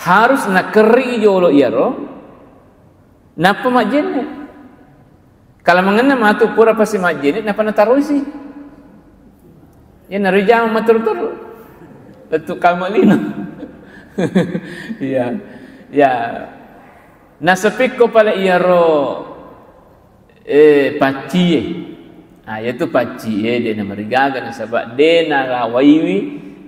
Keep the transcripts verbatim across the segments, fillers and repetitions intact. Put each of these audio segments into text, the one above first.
Harus nakerri jolo iyaro, nappa majjenne. Kala mangenna matu pura pasi majjenne, nappa nataroisi. Iyanaro ijama maturu-turu. Lettu kama lino. Iya. Ya. Nasepikko pale iyaro, eh, paccie. Ah, iyatu paccie de namarigaga nasaba de narawaiwi,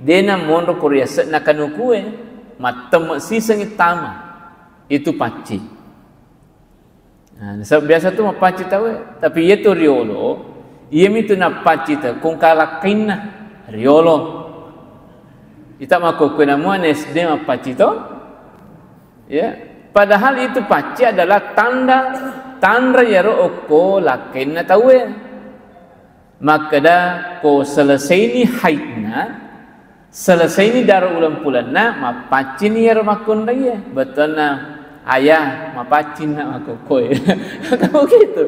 de namonro ko riase'na kanukue. Mattemme sisengi tama. Itu pacci. Nah, nasaba biasa tu mappacci tauwe, tapi iyatu riolo, iyamitu nappacci tau, kongka lakkainna riolo. Ita makkokkoe namua S D mappacci to? Ya. Padahal itu pacci adalah tanda, tanra iyaro okko lakkainna tauwe. Makkeda ko selesaini haidna, selesaini daro uleng pulenna, mappaccini iyaro makkunraie. Bettuanna ayah, mapaccinna makkokkoe. Kan begitu.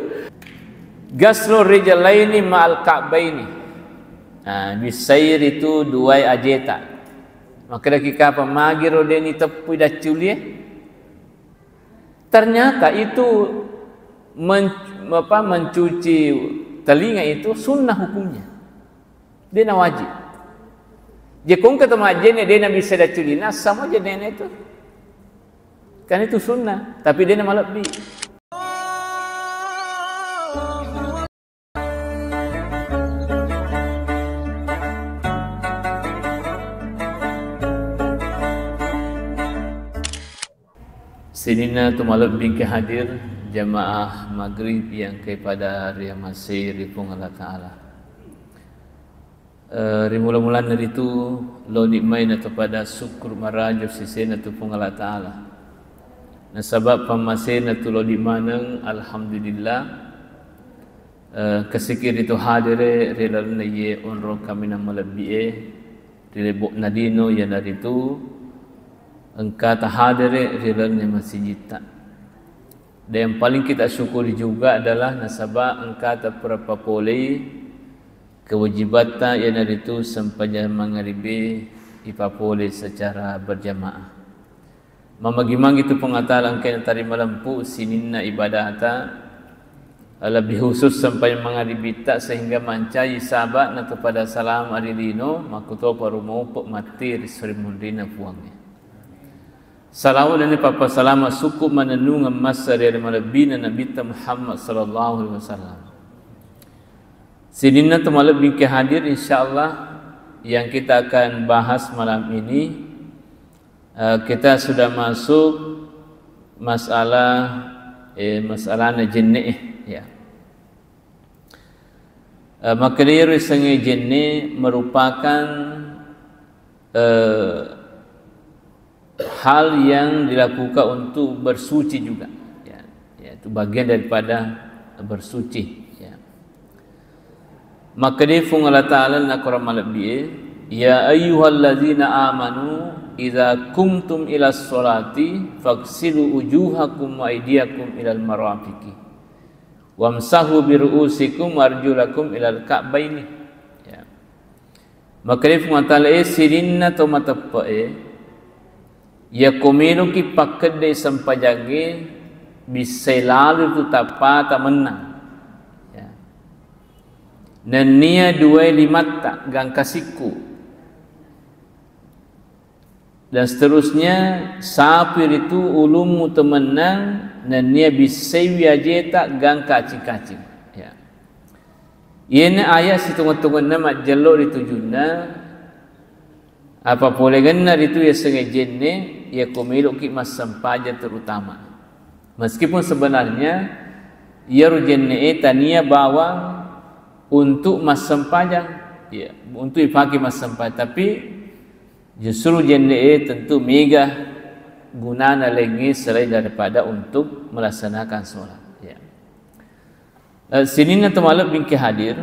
Ghaslu rijlaini ma'al ka'baini. Nah, bissai ritu duai ajeta. Makkedaki kapang magiro de niteppui dacculie. Ternyata itu men-, apa, mencuci telinga itu sunnah hukumnya. De nawajib. Je kongka to majjenne de nabissai dacculina, sama aja nenek itu. Kan itu sunnah, tapi de namalebbi. Sininna tu malebbi engka hadir jamaah maghrib yang kepada riamasei ri Puang Allah Ta'ala. Eh, ri mula-mulanna ritu, lodi mai natopada sukkuru marajo sisena tu Puang Allah Ta'ala. Nasaba pammasena tu lodi maneng, alhamdulillah. Eh, kesiki ritu hadere ri lalenna iye onrong kaminang malebbi'e ri lebo'na lino, iyanaritu engka tahadere ri lalenna masijitta. Dan yang paling kita syukuri juga adalah nasaba engka tapura papolei kewajibatta, iyanaritu sempajang mangaribe ipapole secara berjamaah. Mamagi-magi tu Puang Allah Ta'ala engkae natarima lempu sininna ibadata, lebih khusus sempajang mangaribitta, sehingga mancaji saba'na tu pada salama ri lino, makkutopa rumaupe matti ri suri munrinna Puangnge. Salawat dan pappasalama sukku manennungeng massa ri ale malebbina Nabitta Muhammad sallallahu alaihi wasallam. Sininna tu malebbi engka hadir, insyaallah yang kita akan bahas malam ini, eh, kita sudah masuk masalah, eh, masalahna jenne'e, ya. Eh, makkeda iyaro yasengnge jenne merupakan, eh, hal yang dilakukan untuk bersuci juga. Ya, ya, itu bagian daripada bersuci. Ya. Makkeda Puang Allah Ta'ala na Quran malebbi'e, "Ya ayyuhalladzina amanu idza qumtum ilas sholati faghsilu wujuhakum wa aydiyakum ilal marafiqi." Wamsahu biru'usikum warjulakum ilal ka'baini. Ya. Makkeda Puang Allah Ta'ala, eh, sininna to mateppe'e, yakko meloki pakkedde sempajangnge, bissai lalu tu tappata mennang. Ya. Nennia duai limatta gangka sikku. Dan seterusnya, sapi ritu ulummu temennang, nennia bissaiwi ajeta gangka acing-kacing. Ya. Iyena ayat situngeng-tungenna majjello ri tujunna, apa polengenna ritu yasengnge jenne, yakko meloki massempajang terutama. Meskipun sebenarnya iyaro jenne'e tania bawang untuk massempajang, ya, untuk ipake massempajang, tapi justru jenne'e tentu mega gunana laingnge selain daripada untuk melaksanakan sholat. Ya. Eh, sininna to malebbi engka hadir,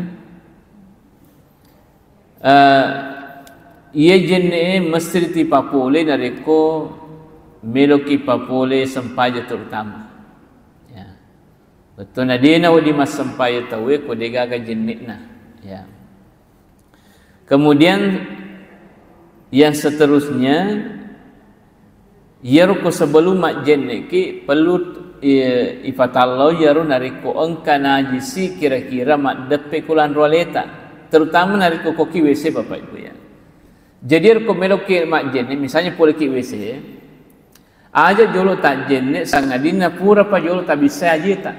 eh, iya jenne'e mesti ripapole narekko meloki papole sempajang terutama. Ya. Bettuanna de nawedding massempajang tauwe ko degaga jenne'na. Ya. Kemudian yang seterusnya, Iyaro ko sebelum majjenneki, perlu, eh, ifatallau iyaro narekko engka najisi kira-kira maddeppe ko lanro aleta, terutama narekko koki W C, Bapak Ibu, ya. Jadi, iyaro ko meloki majjenne, misalnya poleki W C, aja jolo tajjenne sangadinna purapa jolo tabissai ajeta.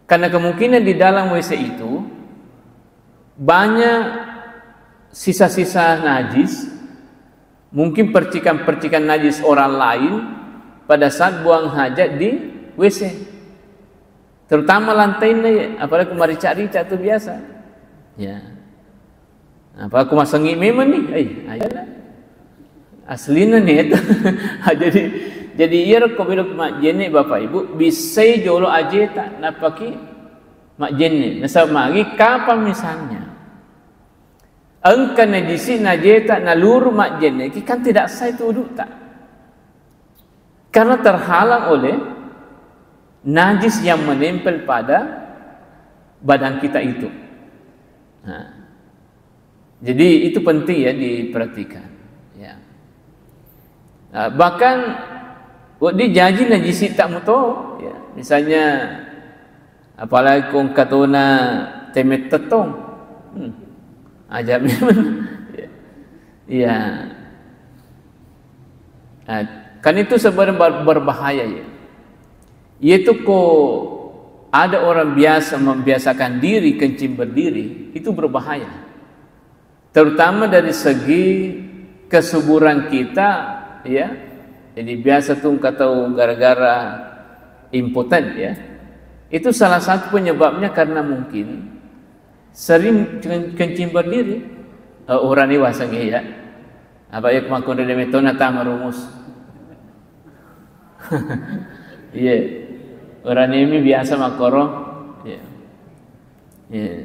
Karena kemungkinan di dalam W C itu banyak sisa-sisa najis, mungkin percikan-percikan najis orang lain pada saat buang hajat di W C. Terutama lantainna, ya, apalagi marica-rica tuh biasa. Ya. Apa aku masengi memang nih? Eh, aja lah. Aslina nih itu. Jadi, jadi iyaro ko meloki majjenne, Bapak Ibu, bissai jolo ajeta, nappaki majjenne. Nasaba magi, kapang misalnya engka najisi najeta naluru majjenne, ki kan tidak sah itu wudukta. Karena terhalang oleh najis yang menempel pada badan kita itu. Nah, jadi itu penting, ya, diperhatikan. Ya. Nah, bahkan wedding jaji najisi tak muto, ya. Misalnya, apalagi ko engka tona teme tettong. Hmm. Aja memang. Ya. Iya. Nah, kan itu sebenarnya ber-, berbahaya, ya. Yaitu ko ada orang biasa membiasakan diri kencing berdiri, itu berbahaya. Terutama dari segi kesuburan kita, ya. Jadi biasa tuh engka tau gara-gara impoten, ya. Itu salah satu penyebabnya karena mungkin sering ken-, kencing berdiri. Eh, urani wasengnge, ya. Apa ya, makkunrai metona tama rumus. Iya. Uranimi biasa makkoro. Iya. Iya.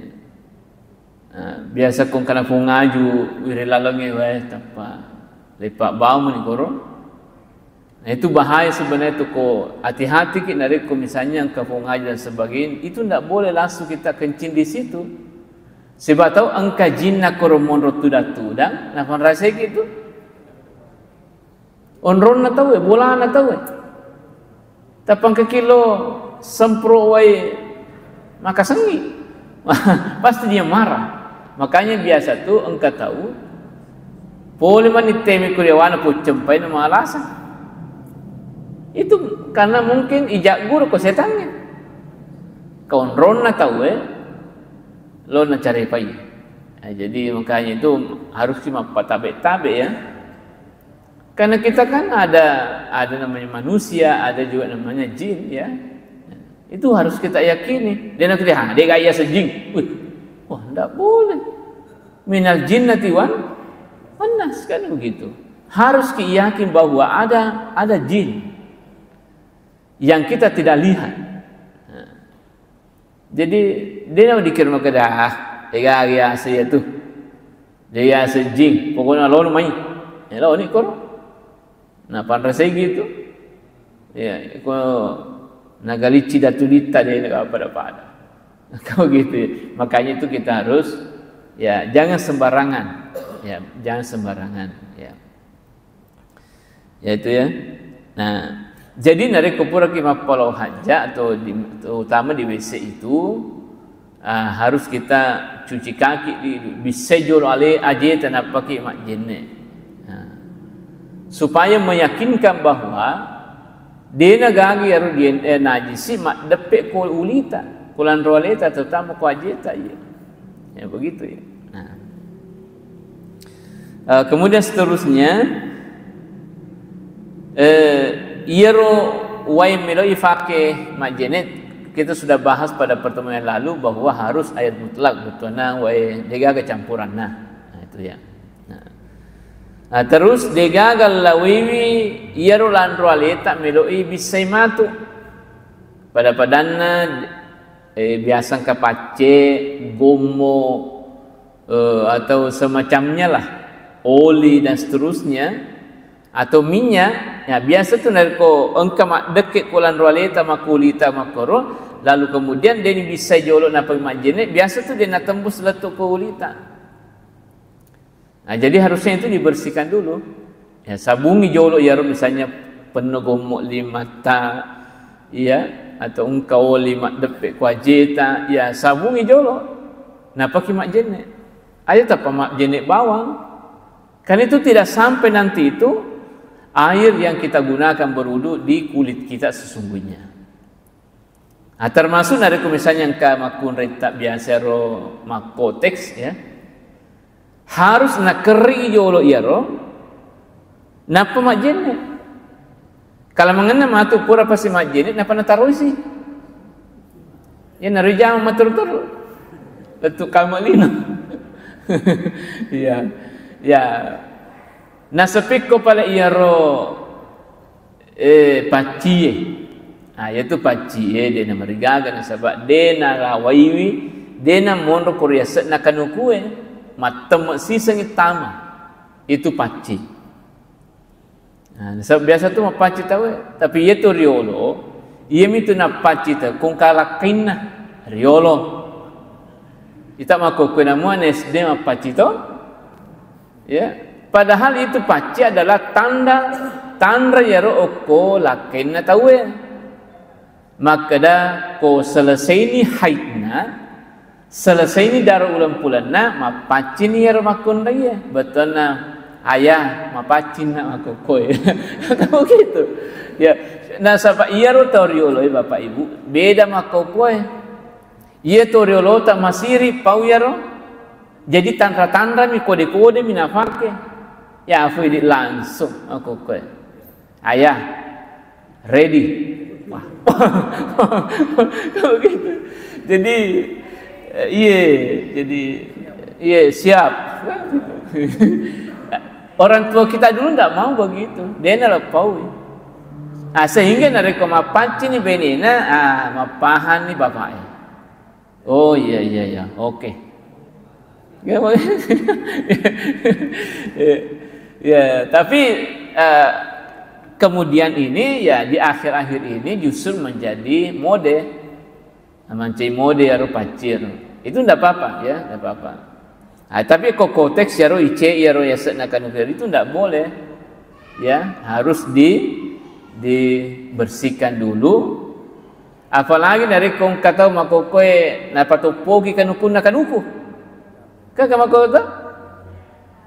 Nah, biasa ko engkana pung aju wiri lalongnge wae tappa lepa bau mani koro. Nah, itu bahaya sebenarnya itu ko, hati-hati ki narekko misalnya engka pung aju dan sebagainya, itu ndak boleh langsung kita kencing di situ. Sebab tau engka jinna koro monro tudang-tudang, napanrasai ki itu. Onronna tauwe, bolana tauwe. Tappa engka kilo sempro wai makasengi. Pasti dia marah. Makanya biasa tu engka tau pole mani teme kuliawana puccempai na malasa. Itu karena mungkin ijagguru ko setannya. Kaonronna tauwe lo nacarepai. Nah, jadi makanya itu harus ki mappatabe-tabe, ya. Karena kita kan ada, ada namanya manusia, ada juga namanya jin, ya. Itu harus kita yakini. Dia nanti, "Ah, dia gak iya sejing." Wih, wah, ndak boleh. Minal jinnati wan, wan nas, kan begitu. Harus ki yakin bahwa ada, ada jin yang kita tidak lihat. Nah, jadi, de' na dikira makkeda, "Ah, ega, ega ase iya tu. De' iya sejing, pokokna lono mai." Ya, loni koro. Nah, panrasai gitu. Ya, ko nagalicci datu ditta de' na pada-pada. Kau gitu, ya. Makanya itu kita harus, ya, jangan sembarangan. Ya, jangan sembarangan, ya. Yaitu, ya. Nah, jadi narekko puraki mappalao hajja atau di, terutama di W C itu, ah, harus kita cuci kaki di, bissai jolo ale ajeta nappaki majjenne. Nah, supaya meyakinkan bahwa de'na gagi ero di, eh, najisi maddeppe ko ulita, ko lanro aleta, terutama ko ajeta, iya. Ya, begitu, ya. Nah. Eh, kemudian seterusnya, eh, iyaro wae melo ifake majjenne, kita sudah bahas pada pertemuan yang lalu bahwa harus air mutlak, bettuanna wae de'gaga campuranna. Nah, itu, ya. Nah. Nah, terus de'gaga lawiwi iyaro lanro aleta melo'i bissai matu. Pada-padanna, eh, biasa engka pacce, gommo, eh, atau semacamnya lah, oli dan seterusnya, atau minyak, ya, biasa tu narekko engka maddekke ko lanro aleta, makkulita makkoro, lalu kemudian de'ni bissai jolo nappa majjenne, biasa tu de' natembus lettu ko ulita. Nah, jadi harusnya itu dibersihkan dulu. Ya, sabungi jolo iyaro misalnya penno gommo limatta, iya, atau engka oli maddeppe ko ajeta, ya sabungi jolo. Napaki majjenne. Aja tappa majjenne bawang. Kan itu tidak sampai nanti itu air yang kita gunakan berwudu di kulit kita sesungguhnya. Nah, termasuk narekko misalnya engka makkunrai ta biasa ro makkoteks, ya. Harus nakerri jolo iyaro, nappa majjenne. Kalau mengenna matu pura pasti majjenne, nappa nataroisi. Ya, narijama maturu-turu. Lettu kamalino. Iya. Ya. Nasepikko pale iyaro, eh, paccie. Ah, iyatu paccie de namarigaga nasaba de narawaiwi, de namonro ko riase'na kanukue, mattemme sisengi tama. Itu pacci. Nah, nasaba biasa tu mapacci tauwe, tapi iyatu riolo, iyamitu napacci tau kungka lakkainna riolo. Ita makkokkoe namua S D mapacci to? Ya, padahal itu pacci adalah tanda, tanra iyaro okko lakkainna tauwe. Makkeda ko selesaini haidna, selesaini daro uleng pulenna, mapaccini iyaro makkunraie. Bettuanna, "Ayah, mapaccinna makkokkoe." Kan begitu. Ya, nasaba iyaro tau rioloe, Bapak Ibu, beda makkokkoe. Iya to riolota masiri pau iyaro. Jadi tanra-tanrami, kode-kodemi nafake. Ya, Fidi langsung aku koe. "Ayah, ready." Wah. Begitu. Jadi, eh, iye, jadi, iye, siap. Orang tua kita dulu ndak mau begitu. De naleppau. Ah, sehingga narekko mappaccini benena, ah, mappahani bapaknya. Oh, iya, iya, iya. Oke. Ya, ya, tapi, eh, kemudian ini, ya, di akhir-akhir ini justru menjadi mode. Nah, mancai mode iyaro paccir. Itu ndak apa-apa, ya, ndak apa-apa. Ah, tapi ko konteks iyaro ice, iyaro yase'na kanukir itu ndak boleh. Ya, harus di, dibersihkan dulu. Apalagi narekko engka tau makkokkoe napatoppoki kanukunna kanuku. Kan ka makkokkoe to?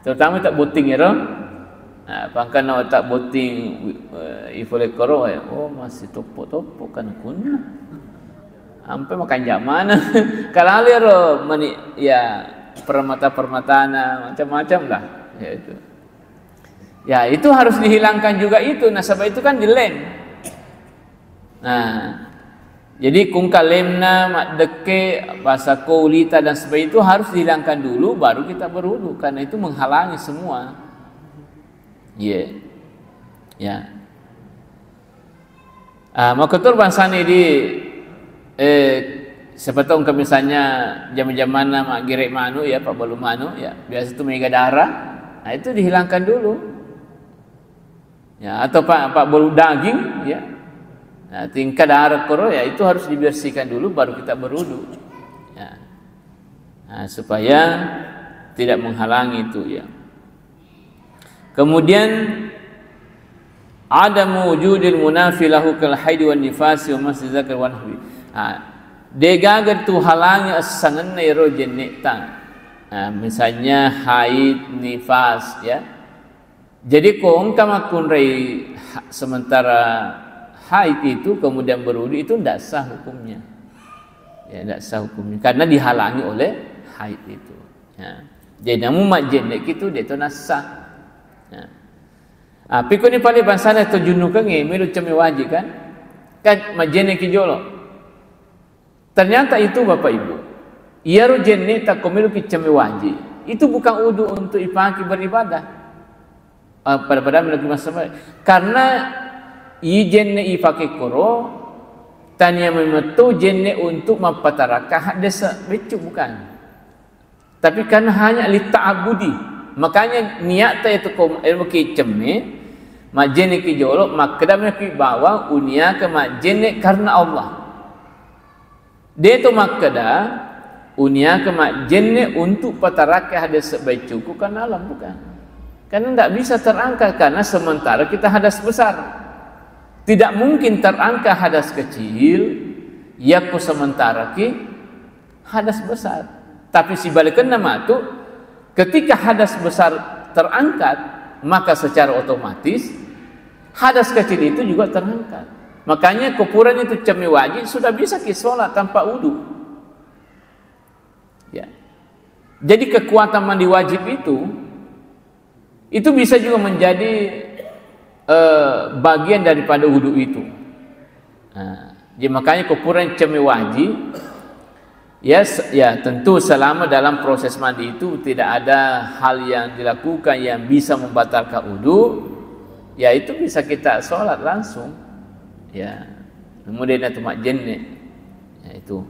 Terutama ta botting ero. Nah, pangkanna ta botting, eh, ifole koro, eh, oh, masih toppo-toppo kanukunna. Ampe makanja mana. Kalalu ero mani, ya, permata-permatana, macam-macam lah. Ya, itu. Ya, itu harus dihilangkan juga itu. Nasaba itu kan dilem. Nah, jadi kungka lemna, maddekke, basako ulita dan sebagainya itu harus dihilangkan dulu, baru kita berwudu, karena itu menghalangi semua. Iya. Ya. Ah, makkotor bangsani di, eh, siapa tahu engka misalnya jama-jamanna maggere manu ya, pabbalu manu ya, biasa tu mega darah. Nah, itu dihilangkan dulu. Ya, atau pa-, pabbalu daging, ya. Nah, tingkah darah koro, ya, itu harus dibersihkan dulu, baru kita berwudu. Ya. Nah, supaya tidak menghalangi itu, ya. Kemudian, adamu wujudil munafi lahu kal haidi wan nifasi wa massi zakar wa nahwi. Nah, degaga tu halangi essangenna ero jenneta. Nah, misalnya haid, nifas, ya. Jadi, ko engka makkunrai ha-, sementara haid itu kemudian berwudu, itu ndak sah hukumnya. Ya, ndak sah hukumnya karena dihalangi oleh haid itu. Ya. Jadi, namu majjenne itu de to nassah. Ya. Ah, pikuni pale bangsana to junnukengnge, melo cemme waji kan? Kan majjenne ki jolo. Ternyata itu, Bapak Ibu, iyaro jenne takko meloki cemme waji, itu bukan wudu untuk ipake beribadah. Ah, pada-pada meloki massempajang. Karena i jenne ipake koro, tania memetto jenne untuk mappataraka haddese, beccu bukan. Tapi karena hanya litta'abbudi. Makanya niatta itu ko ilmu ki cemme, majjenne ki jolo, makkeda meki bawang uniaka majjenne karena Allah. De to makkeda uniaka majjenne untuk patarakka haddese baiccuku karena Allah, bukan. Karena ndak bisa terangkat karena sementara kita hadas besar. Tidak mungkin terangkat hadas kecil, yakko sementara ki hadas besar. Tapi sibalikenna matu, ketika hadas besar terangkat, maka secara otomatis hadas kecil itu juga terangkat. Makanya kupuran itu cemme wajib sudah bisa ki sholat tanpa wudu. Ya. Jadi kekuatan mandi wajib itu, itu bisa juga menjadi, eh, bagian daripada wudu itu. Nah, jadi makanya kupuran cemme wajib, ya, se-, ya, tentu selama dalam proses mandi itu tidak ada hal yang dilakukan yang bisa membatalkan wudu, ya itu bisa kita sholat langsung. Ya, kemudian itu majjenne, ya itu.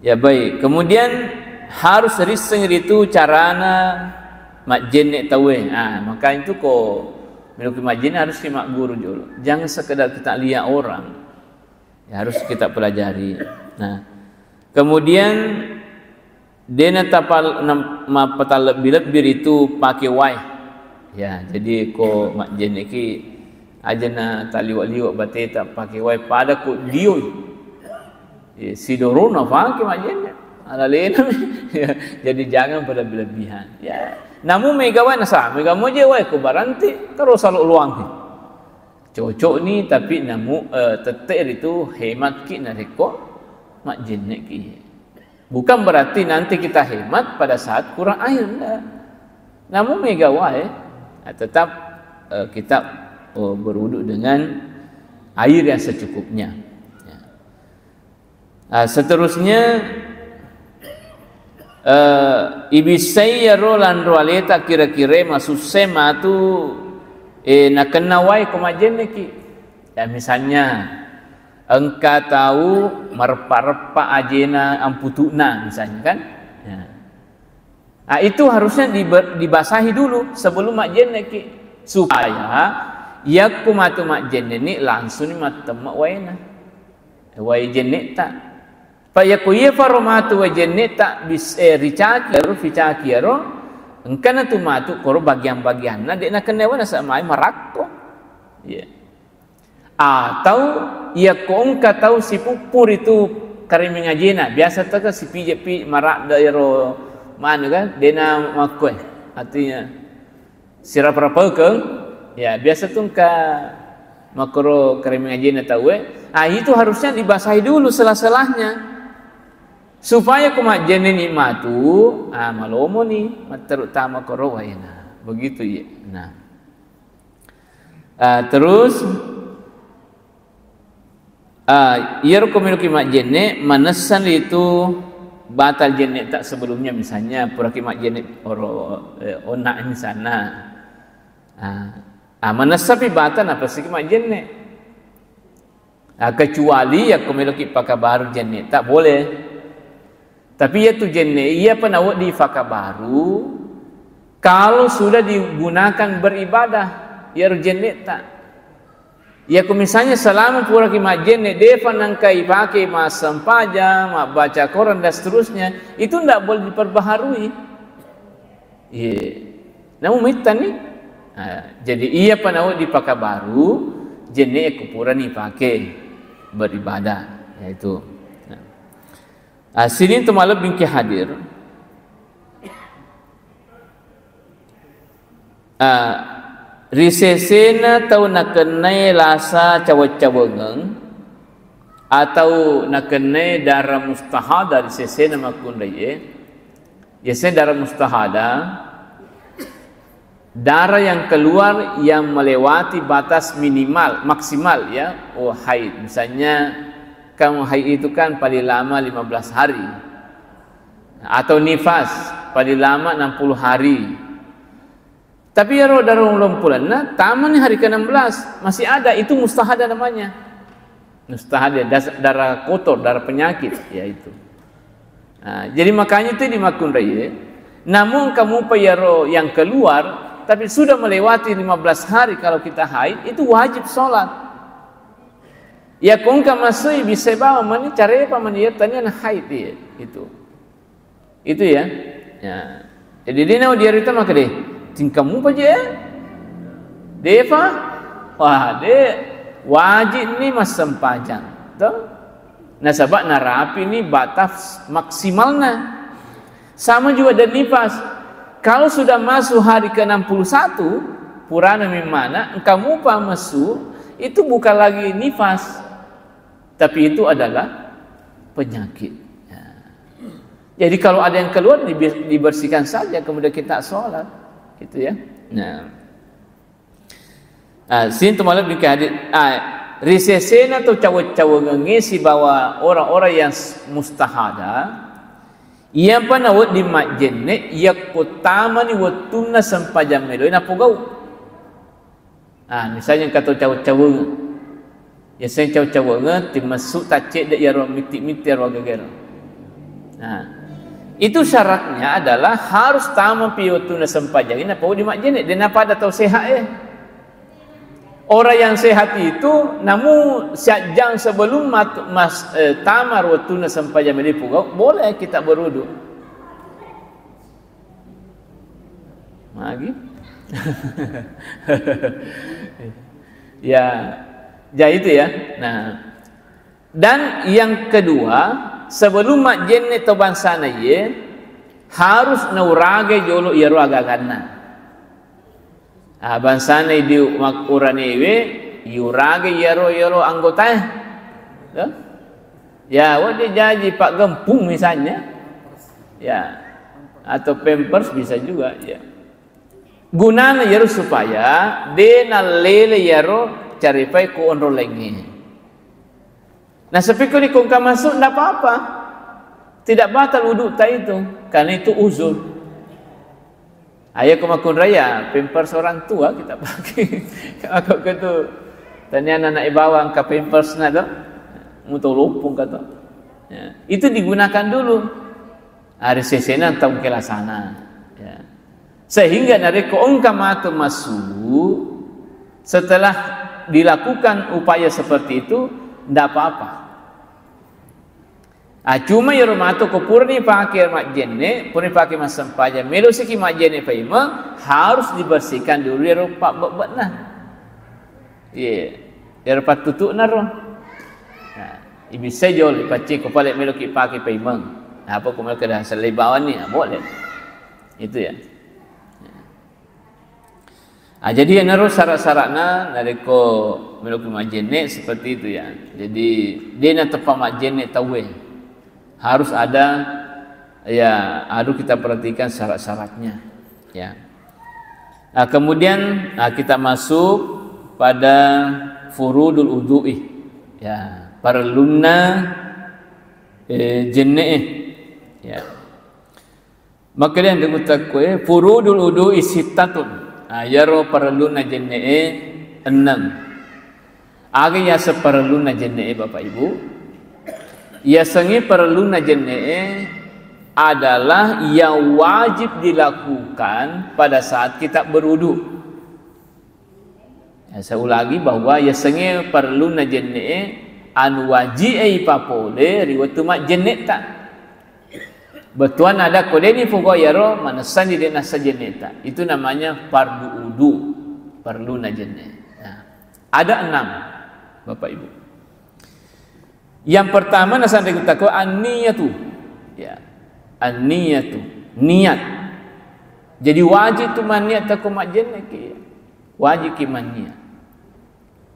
Ya, baik. Kemudian harus risseng ritu carana majjenne tauwe. Ah, maka itu ko meloki majjenne harus ki magguru jolo. Jangan sekedar kita lihat orang. Ya, harus kita pelajari. Nah, kemudian dena tapal-, nam-, mapatallebbi-lebbi ritu pake wae. Ya, jadi ko majjenne ki aja na taliwa-liwa bateta pake wae pada ko dioi. Ya, sidorona pake majjenne. Alalena. Ya, jadi jangan berlebih-lebihan. Ya, namu mega wae nasame kamu je wae ko baranti karo salo luangki. Cocok ni, tapi namu, eh, tette ritu hemat ki narekko majjenne ki. Bukan berarti nanti kita hemat pada saat kurang air, enggak. Namu mega wae, eh, tetap, eh, kita, eh, berwudu dengan air yang secukupnya. Ya. Ah, seterusnya, eh, ibissai iyaro lanro aleta kira-kira masussai matu, eh, nakenna wae ko majjenneki. Ya, misalnya engka tau mareppa-reppa ajena amputu'na, misalnya kan. Ya. Ah, itu harusnya dibe-, dibasahi dulu sebelum majjenneki, supaya yakko matu majjenneni langsung mattemme waena, wae jenneta. Pa yakko iya faro matu wae jenneta bis-, eh, ricaki ero, ricaki ero, engkana tu matu koro bagian-bagianna de' nakenna wae nasaba mai marakko. Iya. Atau yakko engka tau sipuppu ritu karimeng ajena, biasa teka sipije-pije maradda ero manu kan, dena makkue. Artinya sirapa-rapakeng, ya biasa tu engka makkoro karimeng ajena tauwe. Ah, itu harusnya dibasahi dulu sela-selahnya. Supaya ko majjenneni matu, ah, malomoni matteru tama koro waena. Begitu ya. Nah. Ah, terus, ah, iyaro ko meloki majjenne, manessang ritu batal jenneta sebelumnya, misalnya puraki majjenne oro, eh, onna misalna. Ah, ah, manessapi batal napasiki majjenne. Ah, kecuali yakko meloki pakabaru jenneta, boleh. Tapi iyatu jenne, iyapa nawedding fakabaru, kalau sudah digunakan beribadah, iyaro jenneta. Yakko misalnya selama puraki majjenne, defa nengka ipake massempajang, mabbaca Quran, dan seterusnya, itu ndak boleh diperbaharui. Iya. Namu maittani? Ah, jadi iyapa nawedding dipakabaru, jenne kupurani pake beribadah, yaitu. Nah. Ah, sining tu malebbingki hadir. Ah, ri sesena tau nakennai lasa caweng-cawengeng atau nakennai darah mustahada ri sesena makkunraie, biasanya darah mustahada, darah yang keluar yang melewati batas minimal, maksimal ya, oh, haid. Misalnya, kamu haid itu kan paling lama lima belas hari. Atau nifas, paling lama enam puluh hari. Tapi iyaro darah uleng pulenna, tamani hari ke enam belas, masih ada, itu mustahada namanya. Mustahada, das-, darah kotor, darah penyakit, ya itu. Nah, jadi makanya itu di makkunraie, namun kamu pa iyaro yang keluar, tapi sudah melewati lima belas hari kalau kita haid, itu wajib sholat. Yakko engka masui bisa bawa mani carepa mani ya tania na haid dia, itu. Itu ya. Ya. Jadi, de' nawedding iyaro tau makkeda, "Tingka mupa je, eh?" De'pa? Wah, de', wajib ni massempajang. To? Nasaba' narapi ni batas maksimalna. Sama juga dengan nifas. Kalau sudah masuk hari ke enam puluh satu, purana memmana, engka mupa messu, itu bukan lagi nifas, tapi itu adalah penyakit. Ya. Jadi, kalau ada yang keluar, dibi-, dibersihkan saja, kemudian kita sholat, gitu ya. Nah. Ah, sining tu malebbi hadis, ah, ri sesena to cawe-cawengengnge sibawa orang-orang yang s-, mustahadah, iyapa nawedding majjenne', yakko tamani wettunna sempajang meloe napogau. Ah, misalnya engka to cawe-cawengeng. Yaseng cawe-cawengeng, timessu taccedde' iyaro mitti-mitti iyaro agagero. Nah, itu syaratnya adalah harus tamapi wettunna sempajang, napau di majjenne', de' napada tau sehat, eh. Orang yang sehat itu, namu siajang sebelum mat-, mas-, eh, tama wettunna sempajang melipu, boleh kita berwudu. Magi? Ya, jadi itu ya. Nah, dan yang kedua, sebelum majjenne' to bangsana iye, harus nauragai jolo iyaro agaganna. Ah, bangsana idi mak-, uranewe, iuragai iyaro, iyaro anggotae. Ya? Ya, wedding jaji paggempung misalnya. Ya. Atau pampers bisa juga, ya. Gunana iyaro supaya de' nallele iyaro caripai ku onrong laingnge. Nah, sepiku ni kongka masuk, ndak apa-apa. Tidak batal wudu'ta itu, karena itu uzur. Ayo ke makunraya, pampers orang tua kita pakai. Aku ke tu, tanya anak bawang ke pampers na tu, mutu lupung kata. Ya, itu digunakan dulu. Ari sesena tau kelasana. Ya. Sehingga narekko engka matu massu, setelah dilakukan upaya seperti itu, ndak apa-apa. Ah, cuma iyaro matu ko purani pake majjenne', purani pake massempajang, melo siki majjenne' paimeng, harus dibersihkan dulu iyaro pabbebbe'na. Iya, iyaro pattutu'na ro. Nah, ibissai jolo, ipaccing ko pale meloki pake paimeng. Nah, apa ko melo keda sellei bawang ni, ah, boleh. Itu ya. Ah, jadi iyanaro syarat-syaratna narekko meloki majjenne' seperti itu ya. Jadi, de' nateppa majjenne' tauwe. Harus ada, ya, harus kita perhatikan syarat-syaratnya, ya. Nah, kemudian, nah, kita masuk pada furudul wudu'i. Ya, parellunna, eh, jenne'e. Ya. Makkedaeng ri utakkoe, furudul wudu'i sittatun. Nah, iyaro parellunna jenne'e enneng. Aga yaseng parellunna jenne'e, Bapak Ibu? Yasengnge parellunna jenne'e adalah yang wajib dilakukan pada saat kita berwudu. Ya, saya ulangi bahwa yasengnge parellunna jenne'e anu waji'e ipapole ri wettu majjenne'ta. Bettuanna ada ko de'ni pogau iyaro, manessani de' nassa jenne'ta. Itu namanya fardu wudu, parellunna jenne'. Nah, ada enam, Bapak Ibu. Yang pertama nasanre gutako an-niyatu. Ya. An-niyatu, niat. Jadi wajib tu manniat tako majjenne' ki. Wajib ki manniat.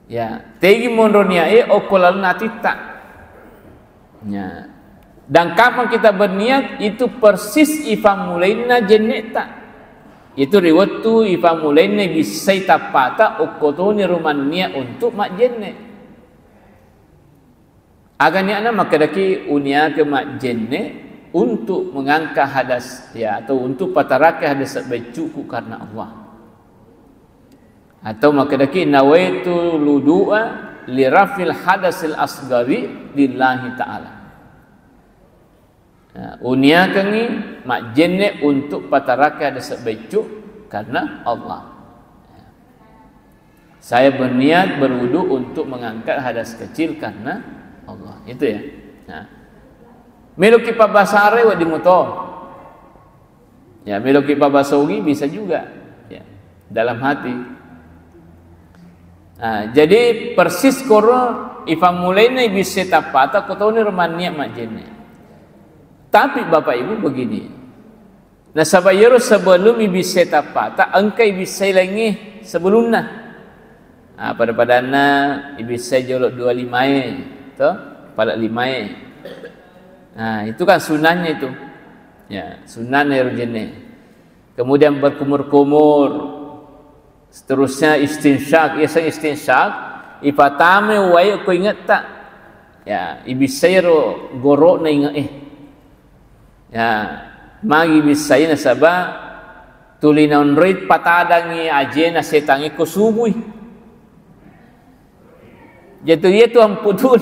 Ya, tegi monro niat e okko laleng atitta. Ya. Dan kapan kita berniat, itu persis ifammulainna jenne'ta. Itu ri wettu ifammulainna bissai tappata, okko toni ro manniat untuk majjenne'. Aga niatna? Makkedaki, uniakeng majjenne' untuk mengangkat hadas, ya, atau untuk patarakka hadas beccu'ku karena Allah. Atau makkedaki, nawaitu wudu'a li raf'il hadasil asghari lillahi ta'ala. Ya, uniakengngi majjenne' untuk patarakka hadas beccu' karena Allah. Saya berniat berwudu untuk mengangkat hadas kecil karena Allah. Itu ya. Nah. Meloki pabbasara wedding muto. Ya, meloki pabasongi bisa juga. Ya, dalam hati. Nah, jadi persis koro ifammulaina ibissai tappata, ko toni ro mannia majjenne. Tapi Bapak Ibu begini, nasaba iyaro sebelum ibissai tappata, engka ibissai laingnge sebelumna. Ah, pada-padanna ibissai jolo dua limae, to? Pala limae. Nah, itu kan sunnahnya itu. Ya, sunnahnya ero jenne. Kemudian berkumur-kumur, seterusnya istinsyak, ya, seng istinsyak, ipatame wae ko ingetta. Ya, ibissai ro goro'na inge'e. Ya, magi bissai nasaba tuli naonroi patadangi ajena setangnge ko subui. Jadi iyatu amputu,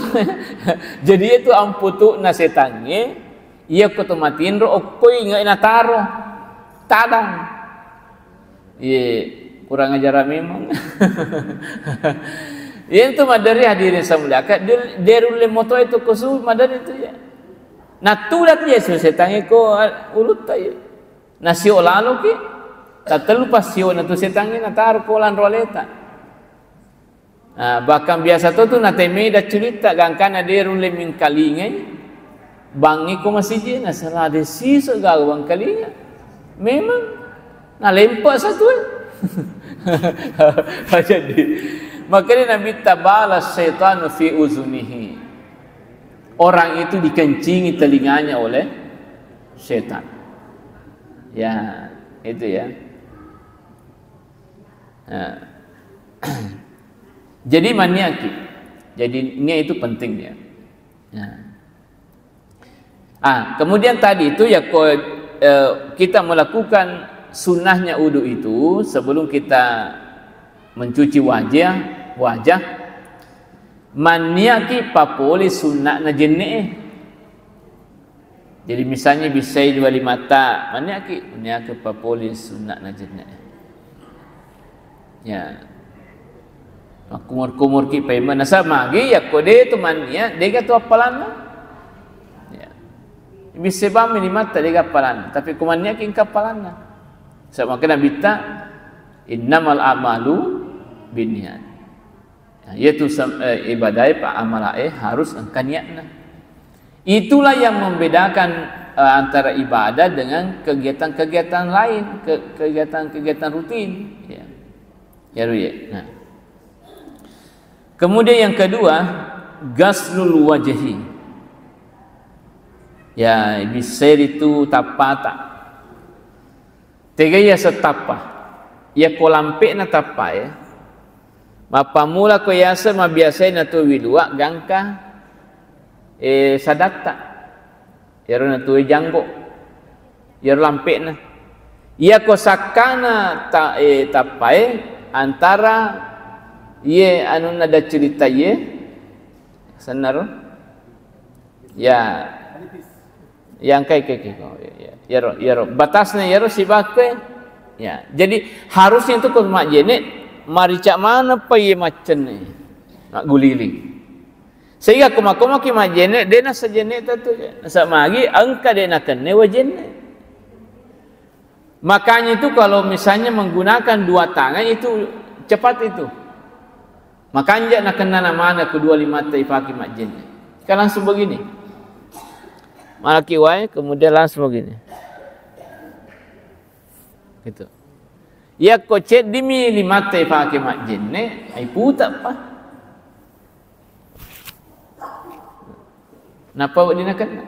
jadi iyatu amputu'na setangnge, iya ko to matinro okkoi inge'e nataro. Tadang. Iye, kurang ajar memang. Iyantu maderri hadirin samuliaka, de-, derulle motoe to ko subui maderri tu ya. Natulak Yesus setangnge ko ulutta ya. Nasio laloki, tatellu passio na tu setangnge nataro ko lanro aleta. Ah, bahkan biasa to tu natemei dacculitta, gangkana de rulle mingkalingai, bangngi ko masijie, nasala de siso gaga bangkalinga. Memang nalempa satu eh. Jadi, makanya Nabi tabala syaitanu fi uzunihi. Orang itu dikencingi telinganya oleh setan. Ya, itu ya. Nah. Jadi maniaki. Jadi niat itu penting ya. Nah. Ah, kemudian tadi itu ya ko-, eh, kita melakukan sunnahnya wudu itu sebelum kita mencuci wajah, wajah, maniaki papole sunnahna jenne'e. Jadi misalnya bissai dua limatta, maniaki, maniaki papole sunnahna jenne'e. Ya. Makkumur-kumurki paimeng. Nasaba magi yakko de tu mannia, dega tu appalanna. Ya. Bissai bammi limatta dega appalanna, tapi ko maniaki engka appalanna. Sabab makanya Nabitta, "Innamal a'malu binniyat." Nah, iyatu sam-, eh, ibadae pa amalae harus engka niatna. Itulah yang membedakan, eh, antara ibadah dengan kegiatan-kegiatan lain, ke-, kegiatan-kegiatan rutin. Ya. Ya, Ru, ya. Nah. Kemudian yang kedua, ghaslul wajhi. Ya, bissai ritu tappata. Tega yaseng tappa? Yakko lampe'na tappae, mappammula ko yaseng mabiasae natue wilua gangka, eh, sadatta. Iyaro natue janggo. Iyaro lampe'na. Iyako sakkana ta-, eh, tappae antara iye anunna daccilitta iye, sennaro? Ya. Yang kai, kai, kai, oh, ya, ya. Iyaro, iyaro. Batasna iyaro sibakke. Ya. Jadi harusnya itu ko majjene marica maneng pa iye maccenne. Magguliling. Sehingga ko makkomaki majjene, de nasa jenne tentu. Nasa magi engka de nakenne wajenne. Makanya itu kalau misalnya menggunakan dua tangan itu cepat itu. Makanja nakenna namana kedua limatta ifaki majjenne. Kan langsung begini. Malaki wae, kemudian langsung begini. Gitu. Yakko ceddimi limatta ifake majjenne, ai puta pa. Nappa wedding nakenna.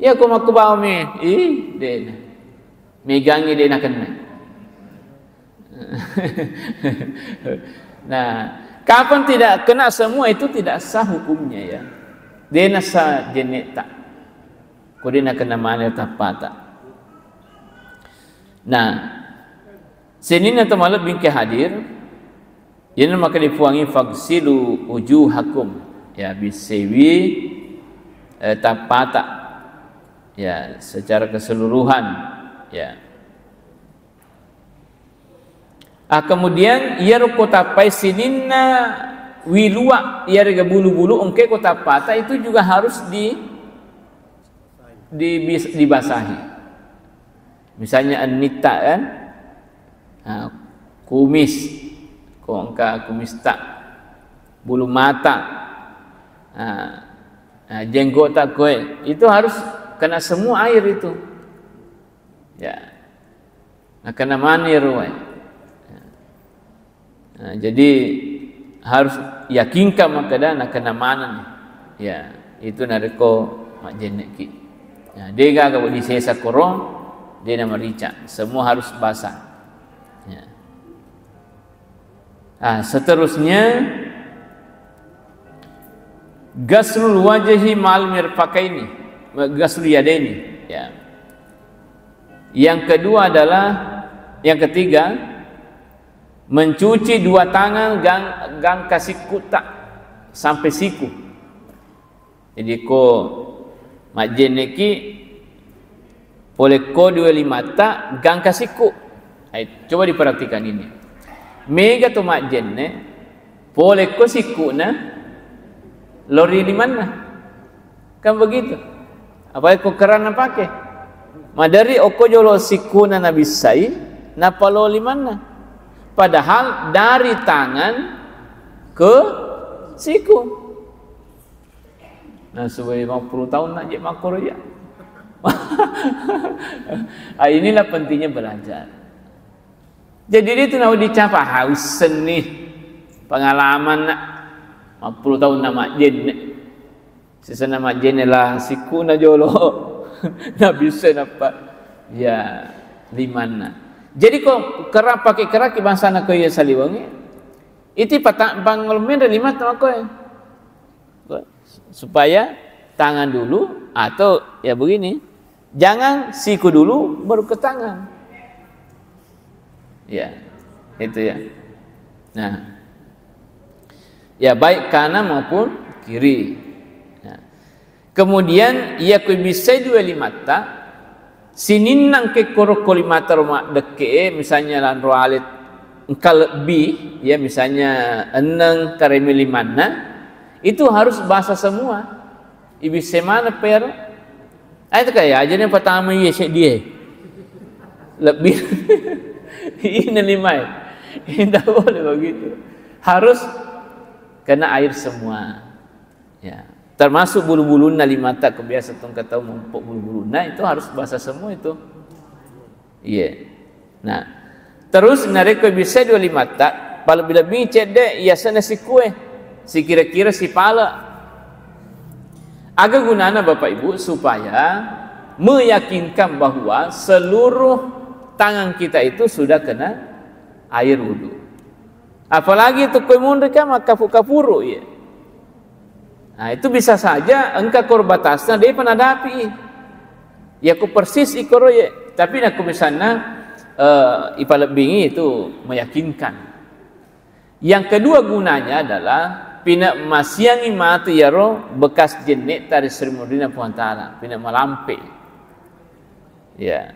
Iya ko makkubawami, ih, dena. Megangi de nakenna. Nah, kapan tidak kena semua itu tidak sah hukumnya ya. Dena sah jenneta. Ko de nakenna mane tappata. Nah, sininna to malebbi engka hadir, iyana maka dipuangi fagsilu wujuhakum, ya, bissewi, eh, tappata, ya, secara keseluruhan, ya. Ah, kemudian iyaro ko tappai sininna wilua, iyarega bulu-bulu engke ko tappata itu juga harus di, di, dibasahi. Misalnya ennitta kan, nah, kumis, ko engka kumista, bulu mata, nah, nah, jenggota koe, itu harus kena semua air itu. Ya. Nah, kena mani ruwai. Nah, jadi harus yakinkan makkeda nakenna maneng. Ya, itu narekko majjenneki. Ya, degaga wedding sesa koro, de namarica. Semua harus basah. Ya. Ah, seterusnya, ghaslul wajhi ma'al mirfaqaini, ghaslul yadaini. Ya. Yang kedua adalah, yang ketiga, mencuci dua tangan gang-, gangka sikkuta sampai siku. Jadi ko majjenneki, pole ko dua limatta gangka sikku. Hai, coba diperhatikan ini. Mega to majjenne, pole ko sikkuna lori limanna. Kan begitu. Apalagi ko keranna pake. Maderi okko jolo sikkuna nabissai, nappa lo limanna. Padahal dari tangan ke siku. Nah, sudah lima puluh tahun nak je makkoro ya. Ah, inilah pentingnya belajar. Jadi dia tu nak dicapa haus seni pengalaman nak lima puluh tahun nak majjenne. Sisana majjenne lah sikuna jolo. Nabissa nappa. Ya, limanna. Jadi ko kera pake keraki bangsana ko iya saliwengi. Iti pata bang menre limatta makkoe. Supaya tangan dulu atau ya begini. Jangan siku dulu baru ke tangan. Ya, itu ya. Nah. Ya, baik kanan maupun kiri. Ya. Kemudian, iya kui bissai dua limatta, sininna engka koro ko limatta ro maddekke, misalnya lanro alet engka lebbi, ya, misalnya enneng karemi limanna, itu harus basah semua. Ibissai maneng pero. Ah, itu kayak aja nih pertama iya seddie. Lebbi. Ini limai. Tidak boleh begitu. Harus kena air semua. Ya. Termasuk bulu-bulunna limatta, kebiasa tongka tau mempok bulu-bulunna itu harus basah semua itu. Iya. Nah, terus narekko bisa dua limatta, palebbi-lebbi cedde, iyasana sikue, sikira-kira sipala. Aga gunana Bapak Ibu? Supaya meyakinkan bahwa seluruh tangan kita itu sudah kena air wudhu. Apalagi tu koe munri kan makkapu-kapuru, iya. Nah, itu bisa saja engka koro batasna depa nadapi. Ya ku persis ikoro ye. Tapi nakku misalna, eh, ipalebbingi itu meyakinkan. Yang kedua gunanya adalah pina masiangi matu yaro bekas jenne tari Sri Murina Puang Ta'ala, pina malampe. Ya.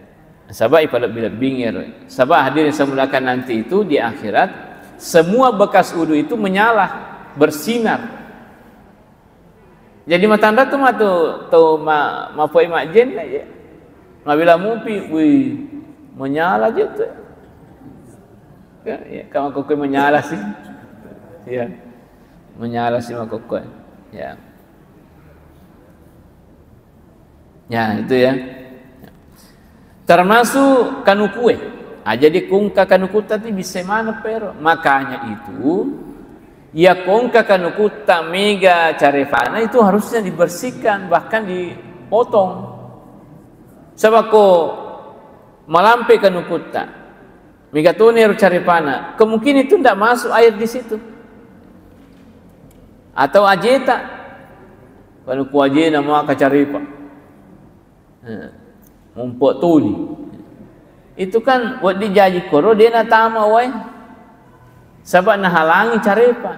Saba ipalebbi-lebbingi ero. Saba hadirin saya muliakan, nanti itu di akhirat semua bekas wudu itu menyala, bersinar. Jadi matanra tu matu tau ma, mapoi majjenne ya. Mabila mupi, wih, menyala je tu. Ya, ya, kamu kok menyala sih. Ya. Menyala sih makokko. Ya. Ya, itu ya. Termasuk kanukue. Ah, jadi kongka kanukutta ti bisa mana pero. Makanya itu, ya kongka kanukutta mega carefana itu harusnya dibersihkan, bahkan dipotong. Sebab ko malampe kanukutta, mega tone ro carefana, kemungkinan itu ndak masuk air di situ. Atau ajeta, kanuku ajena maka carepa. Eh, mumpok tuli. Itu kan wedding jaji koro de natama wae. Saba nahalangi carepa.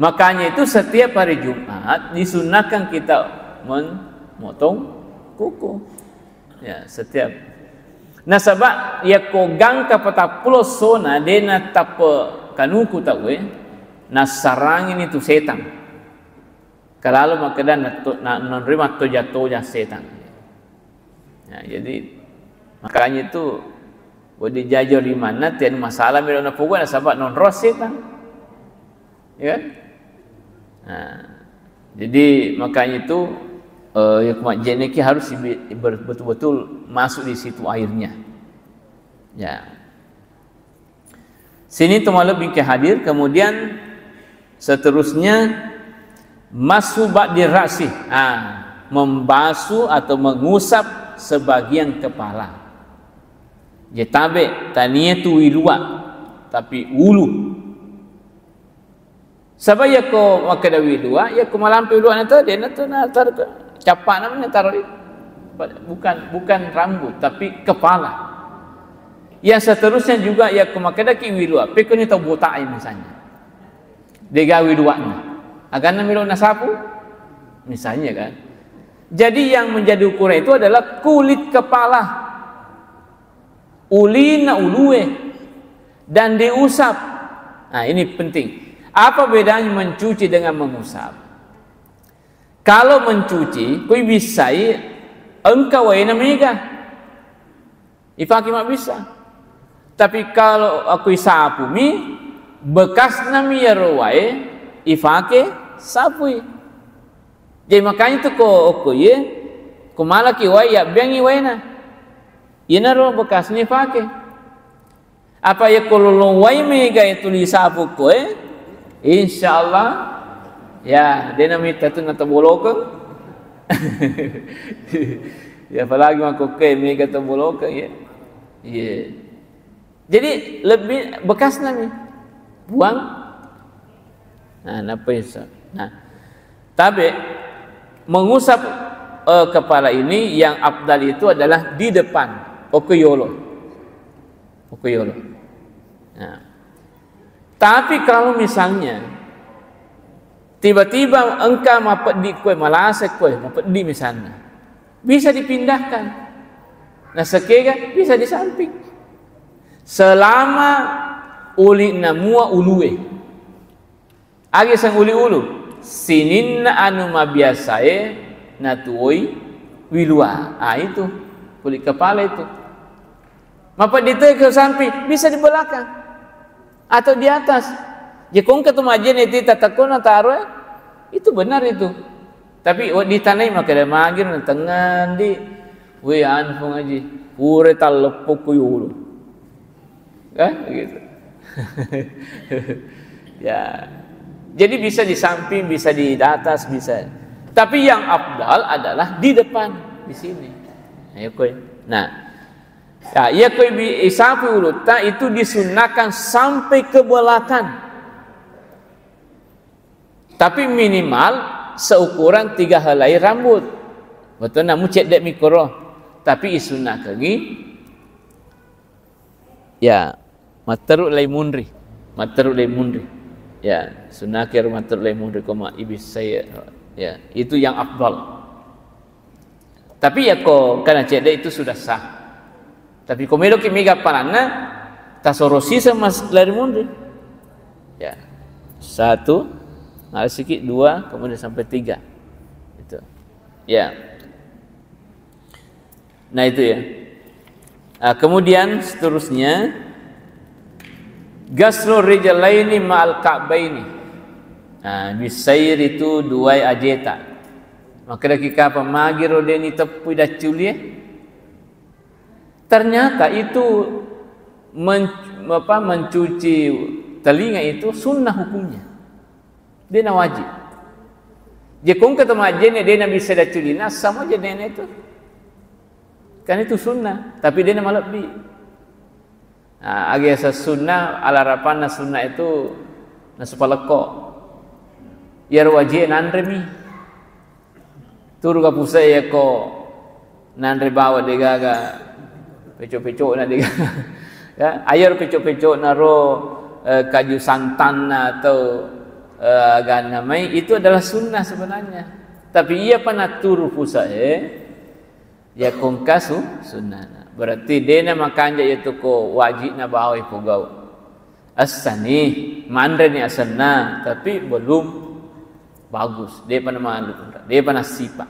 Makanya itu setiap hari Jumat disunahkan kita memotong kuku. Ya, setiap. Nasaba yakko gangka patappulo sona de natappe kanuku tauwe, nassarangini tu setang. Kalalo makkeda natto-, na-, nanroi mattoja-toja setang. Ya, jadi Makanya itu, wedding jaji limanna, tianu masalah melo napogo nasaba nonro setang. Ya kan? Nah, jadi makanya itu, eh, ya, cuma jeneki harus dibi-, ber-, betul-betul masuk di situ airnya. Ya. Sini tu malebbi ke hadir, kemudian seterusnya mashu ba'di ra'si. Ah, membasuh atau mengusap sebagian kepala. Jetabe tania tu wilua, tapi ulu. Saba yakko makkeda wilua, yakko malampe wiluana to, dena to nataro ke, cappana mani taro di. Bukan, bukan rambut, tapi kepala. Yang seterusnya juga yakko makkedaki wilua, pekkoni tau botak misalnya. Dega wiluana. Aganna melo nasapu? Misalnya kan. Jadi yang menjadi ukuran itu adalah kulit kepala. Ulina ulue. Dan diusap. Nah, ini penting. Apa bedanya mencuci dengan mengusap? Kalau mencuci, kui bissai engka waena mega. Ifake mabbissa. Tapi kalau akui sapumi, bekasnami iyaro wae ifake sapui. Jadi makanya tu ko okko iye, ko malaki wae, yabbeangi waena. Iyanaro bekasna ifake. Apa yakko lolong wai mega tuli sapu koe, insyaallah, ya, dena mitta tu natabolokeng. Ya, apalagi makkokkoe mega tabolokeng, ya. Iya. Jadi lebih bekasna mi. Buang. Nah, napa iso? Nah, tabe mengusap, eh, kepala ini yang afdal itu adalah di depan. Okko yolo. Okko yolo. Nah. Tapi kalau misalnya tiba-tiba engka mapeddi koe, malase koe, mapeddi misalnya, bisa dipindahkan. Nah, sekega bisa di samping. Selama uli namua ulue. Agi sang uli ulu, sininna anu mabiasae natuoi wilua. Ah, itu kulit kepala itu. Mapeddi toi ke samping, bisa di belakang atau di atas. Jekongka tu majene ti tatakona taroe, itu benar itu. Tapi wedding tanai makkeda magi na tengah ndi, we anu Puang Haji, pura talleppo ku yolo. Kan begitu. Ya. Jadi bisa di samping, bisa di atas, bisa. Tapi yang afdal adalah di depan, di sini. Ayo koe. Nah, ya, iya koe bi-, isapu ulutta itu disunnahkan sampai ke belakang. Tapi minimal seukuran tiga helai rambut. Betul, namu cedde mikro. Tapi isunnakengi, ya, matteru lai munri. Matteru lai munri. Ya, sunnake ro matteru lai munri koma ibis saya. Ya, itu yang afdal. Tapi yakko kana cedde itu sudah sah. Tapi ko meloki mega paranna, tasoro sisa mas lari munri. Ya. Satu, ngasiki dua, kemudian sampai tiga. Itu. Ya. Nah, itu ya. Nah, kemudian seterusnya, ghaslu rijlaini ma'al ka'baini. Nah, bisair itu duai ajeta. Makkedaki kapang magiro deni teppui dacculie. Ternyata itu men-, apa, mencuci telinga itu sunnah hukumnya. Dena wajib. Jekongka to majjenne dena bisa dacculina, sama aja dena itu. Kan itu sunnah, tapi dena malebbi. Nah, agi asa sunnah, alarapanna sunnah itu nasu palekko. Iyaro wajib nanremi. Turu ga pusae yakko nanre bawang degaga peco-pecona degaga. Ya, ayar peco-pecona ro, eh, kaju santanna atau, eh, aganna mai, itu adalah sunnah sebenarnya. Tapi iya pa naturu pusae, ya kongkasu sunnahna. Berarti dena makanja iya tu ko wajibna bawang ipogau. Essani, manreni asenna, tapi belum bagus. Depa namalu, depa nasipa.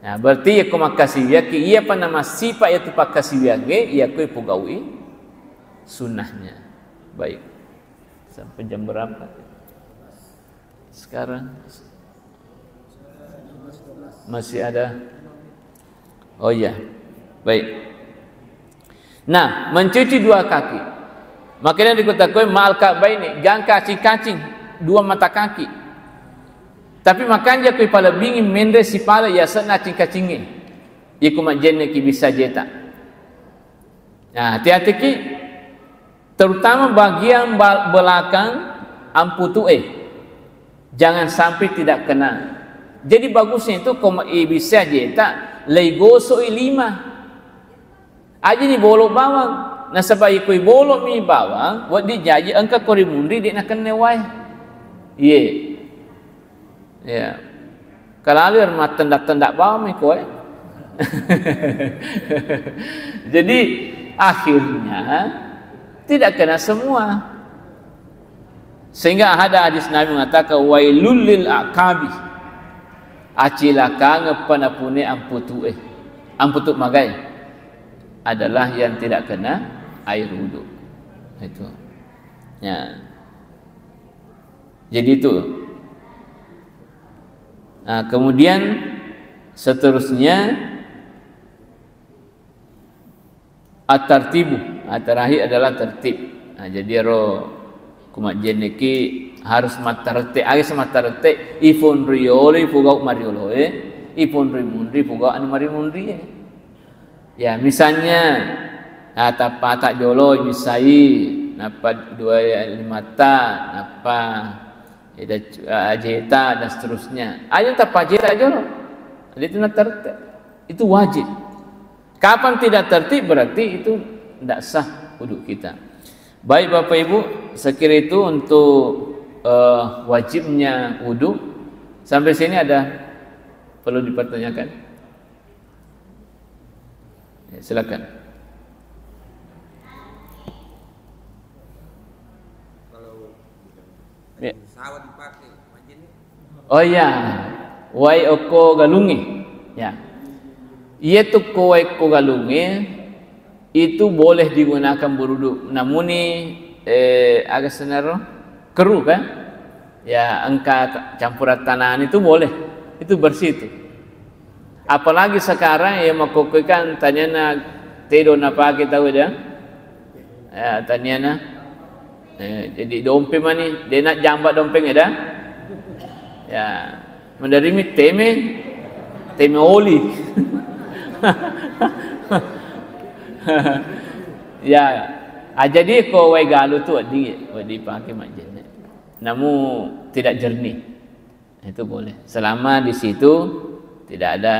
Nah, berarti yakko makkasiwiakki, iyapa namassipa iyatu pakkasiwiangnge, yakko ipogau'i sunnahnya. Baik. Sampai jam berapa? Sekarang masih ada. Oh iya. Baik. Nah, mencuci dua kaki. Makanya dikutakkoi ma'al ka'baini, gangka cing-kacing dua mata kaki. Tapi makanja kui palebbingi menre sipale yasenna cing-kacingnge. Iko majjenneki bisa jeta. Nah, hati-hatiki, terutama bagian ba-, belakang amputu'e. Jangan sampai tidak kena. Jadi bagusnya itu koma-, i-, bisa jeta, leigosoi lima. Ajani bolo bawang. Nasaba iko ibolo mi bawang, wedding jaji engka ko rimunri de' nakenna wae. Iye. Ya. Kalalu ero mattenda-tenda bawang mi koe. Jadi akhirnya tidak kena semua. Sehingga ada hadis Nabi mengatakan, "Wailul lil aqabi." Acilakangeppa napune amputu'e. Amputu magai adalah yang tidak kena air wudhu. Itu. Ya. Jadi itu. Nah, kemudian seterusnya at-tartibu. Nah, terakhir adalah tertib. Nah, jadi ero kumajjenneki harus mattarette, harus mattarette, ifonri yolo, ipogau marioloe, ifonri munri, ipogau anu marimunrie. Ya, misalnya, nah, tappa ta jolo misai, nappa dua limatta, nappa eda cu-, ajeta dan seterusnya. Aja tappa ajeta jolo. Jadi itu natarte. Itu wajib. Kapan tidak tertib berarti itu tidak sah wudhu kita. Baik Bapak Ibu, sekira itu untuk, eh, wajibnya wudhu. Sampai sini ada perlu dipertanyakan? Ya, silakan. Kalau Ya. Pesawat dipakai, majjenne. Oh iya, wae okko galungnge. Ya. Iya tu ko wae okko galungnge itu boleh digunakan berwudu. Namuni, eh, aga senaro? Keru kan? Ya, engka campuran tanahan itu boleh. Itu bersih itu. Apalagi sekarang ya makkokkoe kan taniana tedo napake tau eda. Ya, taniana. Eh, jadi dompe mani, dena jamba dompeng eda. Ya, menderimi teme, teme oli. Ya, ah, jadi ko wae galu tu wedding, wedding pake majjenne. Namu tidak jernih. Itu boleh. Selama di situ tidak ada,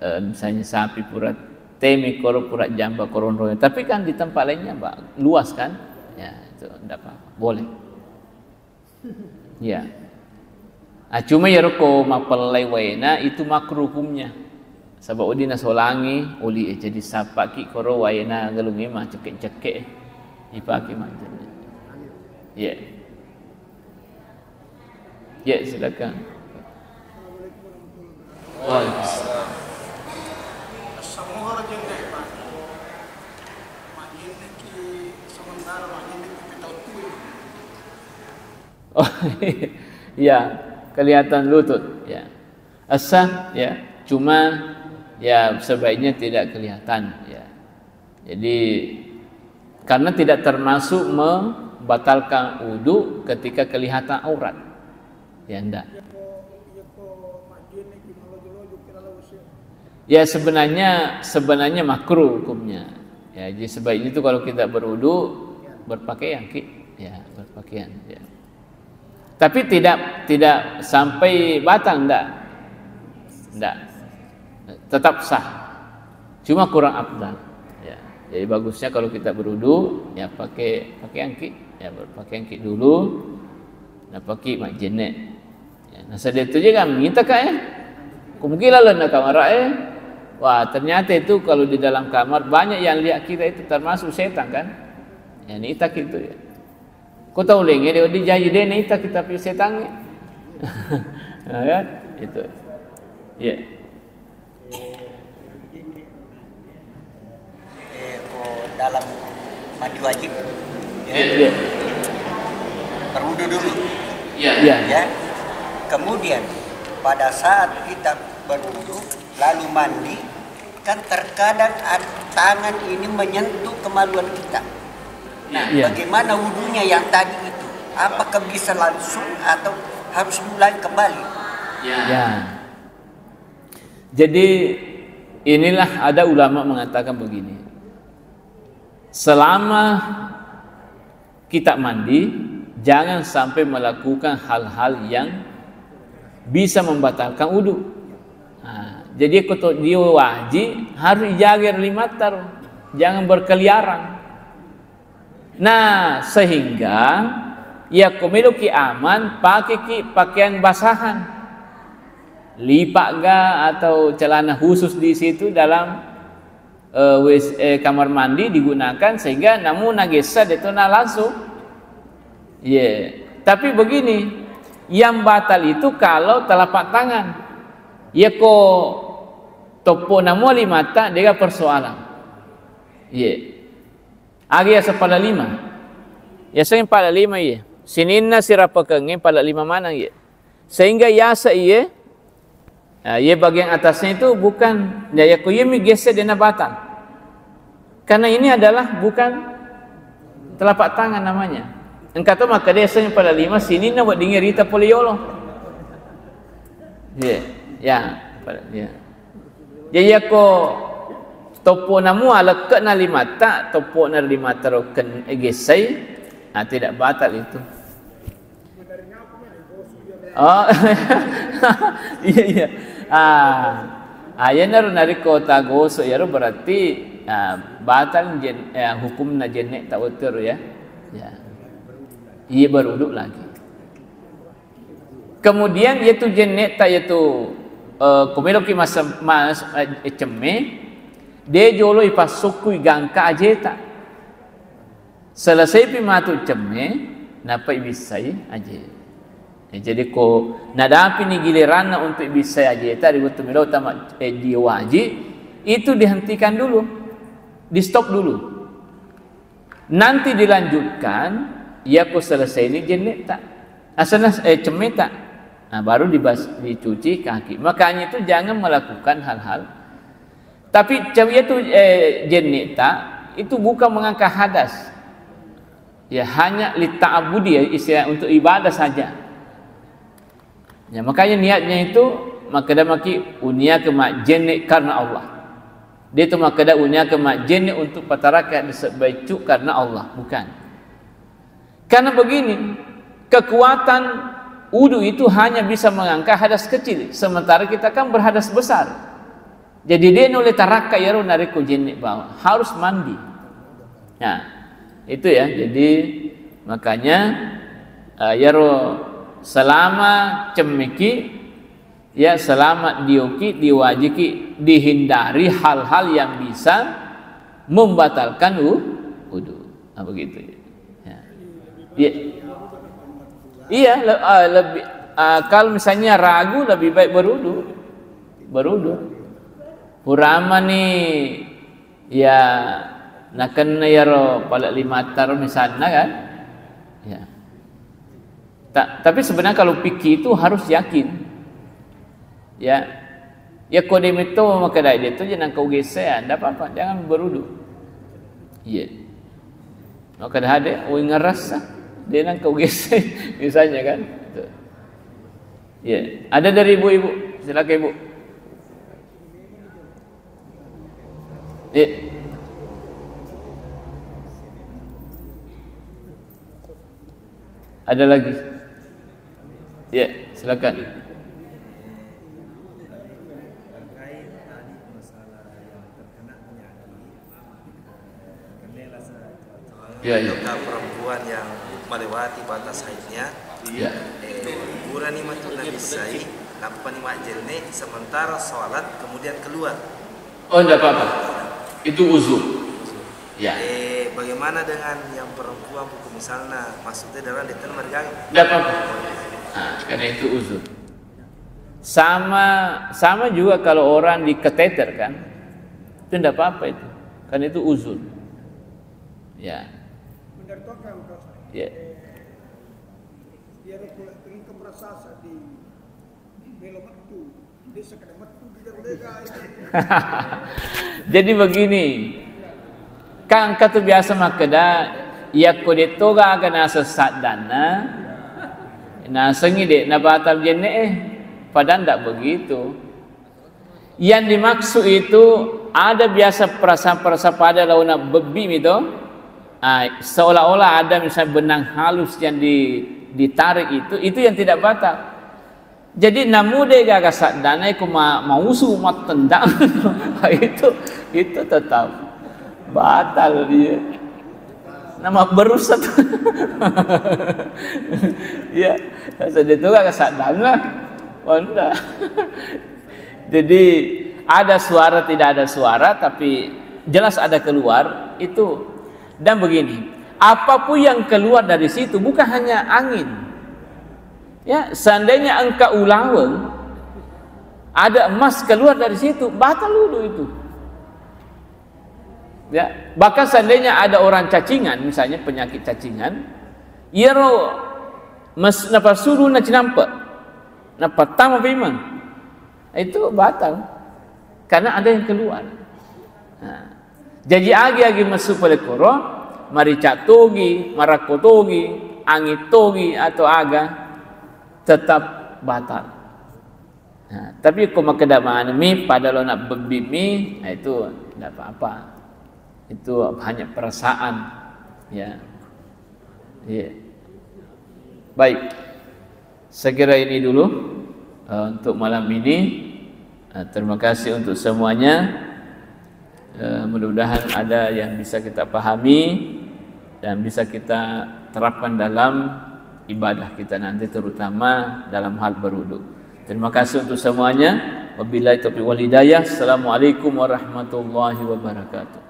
eh, misalnya sapi pura temi koro pura jamba koronronya. Tapi kan di tempat lainnya, Pak, luas kan? Ya, itu ndak apa-apa. Boleh. Ya. Ah, cuma ya roko mapellai waena itu makruh hukumnya. Sebab udi nasolangi, uli, eh, jadi sapaki koro waena galungnge macekke-cekke. Ipake macamnya. Ya. Ya, silakan. Waalaikumsalam. Oh, ya, kelihatan lutut, ya. Asa, ya, cuma, ya, sebaiknya tidak kelihatan, ya. Jadi, karena tidak termasuk membatalkan wudhu ketika kelihatan aurat. Ya, ndak. Ya, sebenarnya, sebenarnya makruh hukumnya. Ya, jadi sebaiknya itu kalau kita berwudhu, berpakaian, Ki. Ya, berpakaian, ya. Tapi tidak, tidak sampai batang, ndak. Ndak. Tetap sah. Cuma kurang afdal. Ya. Jadi bagusnya kalau kita berwudu, ya pakai, pakai angki, ya berpakai angki dulu, nah pakai majjenne. Ya, nah, sedih itu juga minta kak ya. Kemungkinan lah nak kamar eh. Wah, ternyata itu kalau di dalam kamar banyak yang lihat kita itu termasuk setan kan. Ya, ini tak itu ya. Ko tau lenge de wedding jaji de naita kita pi setangnge. Ya kan? Itu. Iya. Wajib. Ya. Iya. Berwudu dulu. Iya. Iya. Ya. Kemudian pada saat kita berwudu lalu mandi, kan terkadang ad- tangan ini menyentuh kemaluan kita. Nah, iya, bagaimana wudunya yang tadi itu? Apakah bisa langsung atau harus diulangi kembali? Ya. Jadi inilah ada ulama mengatakan begini. Selama kita mandi, jangan sampai melakukan hal-hal yang bisa membatalkan wudu. Nah, jadi ko to dio waji harus dijaga ri limatta ro. Jangan berkeliaran. Nah, sehingga ya ko meloki aman, pakeki pakaian basahan. Lipa ga atau celana khusus di situ dalam eh, W C, eh, kamar mandi digunakan sehingga namu nagessa deto na langsung. Iya. Tapi begini, yang batal itu kalau telapak tangan. Ya ko toppo namu limatta dega persoalan. Iya. Agi yaseng pala lima. Yaseng pala lima iya. Sininna sirapekengnge pala lima maneng iya. Sehingga yaseng iye, nah, iye bagian atasnya itu bukan, ya, ya, ko iye mi gesse dena batal. Karena ini adalah bukan telapak tangan namanya. Engka to makkeda yaseng pala lima sininna weddingnge rita pole yolo. Iya, ya, pala- ya. Jadi ya ko toppo namu alekke'na limatta, toppo na limatta roken gessai, nah, tidak batal itu. Oh. Iya, iya. Ah. Ah, iyanaro narekko tagosok iyaro berarti ah, batal jen, eh, hukumna jenne ta wettu ro ya. Ya. Iya, berwudu lagi. Kemudian yaitu jenne ta yaitu eh, kumeloki mas, mas eh, cemme de jolo ipassukkui gangka ajeta. Selesaipi matu cemme, nappa ibissai aje. Eh, jadi ko nadapini giliranna untuk ibissai ajeta ri wettu melo tama eh, di waji, itu dihentikan dulu, di stop dulu. Nanti dilanjutkan, ya ko selesai ini jenneta, asana eh, cemmeta, nah, baru dibas, dicuci kaki. Makanya itu jangan melakukan hal-hal Tapi cawiya tu eh, jenneta itu bukan mengangkat hadas. Ya hanya lita'abudi ya istilah untuk ibadah saja. Ya makanya niatnya itu makkeda maki uniake majjenne karena Allah. Dia itu makkeda uniake majjenne untuk pataraka disebaicu karena Allah, bukan. Karena begini, kekuatan wudu itu hanya bisa mengangkat hadas kecil, sementara kita kan berhadas besar. Jadi dia nulle tarakka iyaro narekko jenne bawang, harus mandi. Nah, itu ya. Jadi makanya eh, iyaro selama cemmeki ya selama dioki diwajiki dihindari hal-hal yang bisa membatalkan wu- wudu. Nah, begitu ya. Ya. Iya, iya le- ah, lebih ah, kalau misalnya ragu lebih baik berwudu. Berwudu. Purama nih ya nakenna yaro pale limatta ro misalna kan. Ya. Ta- tapi sebenarnya kalau fikih itu harus yakin. Ya. Ya kode metto makkeda de to jangan kau gese ya, ndak apa-apa, jangan berwudu. Iya. Makkeda hade, oh ngerasa, de nang kau gese, misalnya kan. Tuh. Iya. Ada dari ibu-ibu, silakan ibu. Iya. Ada lagi? Ya, silakan. Ya, ya. Perempuan yang melewati batas haidnya, ya. Eh, purani matu nabissai, nappani majjenne sementara sholat kemudian keluar. Oh, tidak apa-apa. Itu uzur. Ya. Eh, bagaimana dengan yang perempuan buku misalnya maksudnya dalam detail mereka? Tidak apa-apa. Nah, karena itu uzur. Sama sama juga kalau orang di kateter kan. Itu tidak apa-apa itu. Karena itu uzur. Ya. Ya. Jadi begini, kan engka tu biasa makkeda, yakko de' to gaga naseng saddanna, nasengngi de' nabatal jenne'e. Padahal ndak begitu. Yang dimaksud itu ada biasa perasaan-perasaan pada launa bebbi mi to, ah, seolah-olah ada misalnya benang halus yang di-, ditarik itu, itu yang tidak batal. Jadi namu de' gaga saddana iko ma-, mausu mattendang, itu, itu tetap batal dia. Nama berusaha. Ya, sedih tu gaga saddana. Wanda. Jadi ada suara tidak ada suara, tapi jelas ada keluar itu. Dan begini, apapun yang keluar dari situ bukan hanya angin. Ya, seandainya engka ulaweng, ada emas keluar dari situ, batal wudu itu. Ya, bahkan seandainya ada orang cacingan, misalnya penyakit cacingan, iyaro mes-, napasudu na cinampe, napattama pimeng, itu batal karena ada yang keluar. Nah, jadi agi-agi messu pole koro, marica togi, marakko togi, angin togi atau aga, tetap batal. Nah, tapi ko makkeda maneng mi pada lo na bebbi mi, nah itu tidak apa-apa. Itu hanya perasaan, ya. Iya. Baik. Saya kira ini dulu, eh, untuk malam ini. Eh, terima kasih untuk semuanya. Eh, mudah-mudahan ada yang bisa kita pahami dan bisa kita terapkan dalam ibadah kita nanti, terutama dalam hal berwudu. Terima kasih untuk semuanya. Wabillahi taufiq wal hidayah. Assalamualaikum warahmatullahi wabarakatuh.